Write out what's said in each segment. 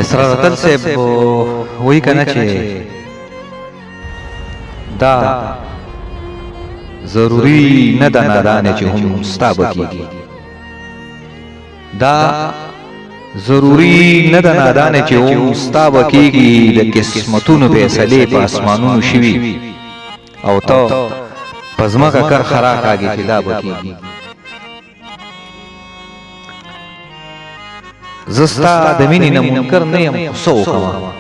اسرار اتل صاحب وایي که نه چې دا ضروري نه ده نادانې چې هم ستا به کېږي، دا ضروري نه ده نادانې چې هم ستا به کېږي. د قسمتونو فیصلې په اسمانونو شوي او ته په ځمکه کرښه راکاږې چې دا به کېږي. زه ستا د مینې نه منکر نه یم، خو څه وکړم،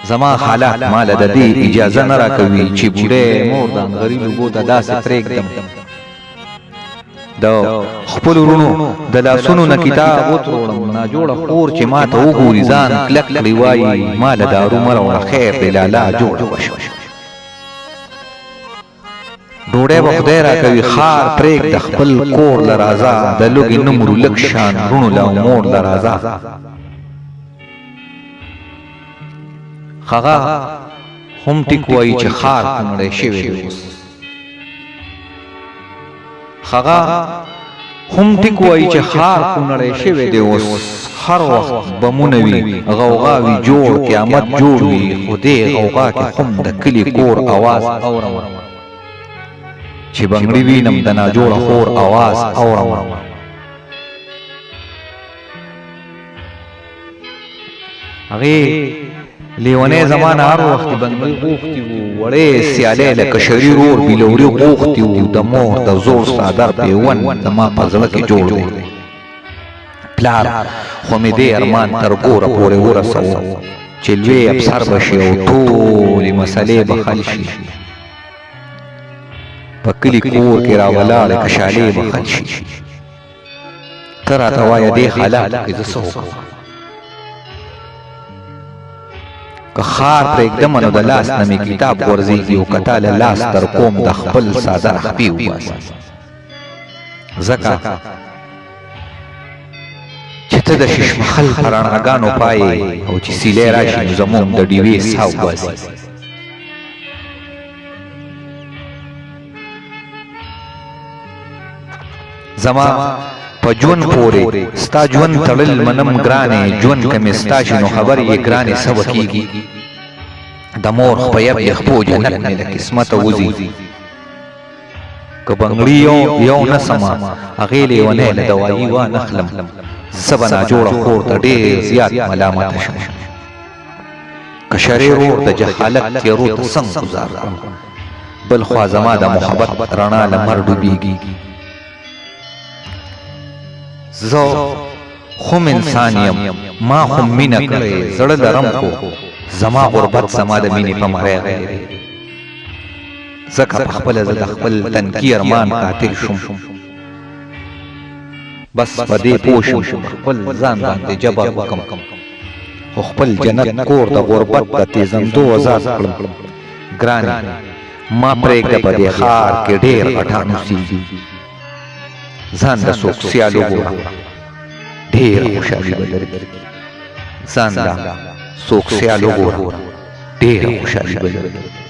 زما حالات ماله د دې اجازه نه راکوي چې بوډۍ مور د انغري لوګو ته داسې پرېږدم، د خپلو وروڼو د لاسونو نه کتاب وتروړم. ناجوړه خور چې ما ته وګوري ځان کلک کړي، وایي ما له دارو مه راوړه، خیر دی لالا جوړه به شم، ډوډۍ به خدای راکوي. ښار پرېږده خپل کور له راځه، د لوږې نه مرو لږ شان وروڼو له او مور له راځه. هغه هم ټیک وایي چې ښار خونړی شوی دی اوس، هغه هم ټیک وایي چې ښار خونړی شوی دی اوس، هر وخت بمونه وي، غوغا وي، جوړ قیامت جوړ وي. خو دې غوغا کې هم د کلي کور اواز اورم، چې بنګړي وینم د ناجوړه خور اواز اورم. هغې لیونی زمانه هر وخت بنګړي غوښتي وو، وړې سیالۍ له کشري رور بلوري غوښتي وو. د مور د زوړ څادر پیوند زما په زړه کې جوړ دی، پلار خو مې دې ارمان تر ګوره پورې ورسوو چې لوی افسر به شي او ټولې مسلې به حل شي، په کلي کور کې راولاړې کشالې به حل شي. ته راته وایه دې حالاتو کې زه څه وکړم؟ که ښار پرېږدم نو د لاس نه مې کتاب غورځېږي، او که تا له لاس در کوم د خپل څادر خپې وباسي، ځکه چې ته د شیشمحل په رڼاګانو پایې او چې سیلی راشي نو زموږ د ډیوې سا وباسي. زما په ژوند پورې ستا ژوند تړل منم ګرانې، ژوند که مې ستا شي نو خبر یې ګرانې څه به کېږي. د مور خپیب د خپو جنت مې له قسمته وځي، که بنګړي یو یو نه سمه هغې لیونی له دوایي وا نخلم، زه به ناجوړه خور ته ډېر زیات ملامته شم. کشرې رور د جهالت تیرو ته څنګه ګذار کړم، بل خوا زما د محبت رڼا لمر ډوبیږي. زه خوم انسان یم، ما خو مینه کړې، زړه لرم، خو زما غربت زما د مینې په مری غلی دی، ځکه په خپله زه د خپل تنکي ارمان قاتل شوم. بس په دې پوه شم چې په خپل ځان باندې جبر وکم، خو خپل جنت کور د غربت د تیزندو ازاد کړم. ګرانې ما پرېږده، په دې ښار کې ډېر غټان اوسېږي، ځان له څوک سیال وګوره، ډېره خوشحالي به درکړي. ځان له څوک سیال وګوره، ډېره خوشحالي به درکړي.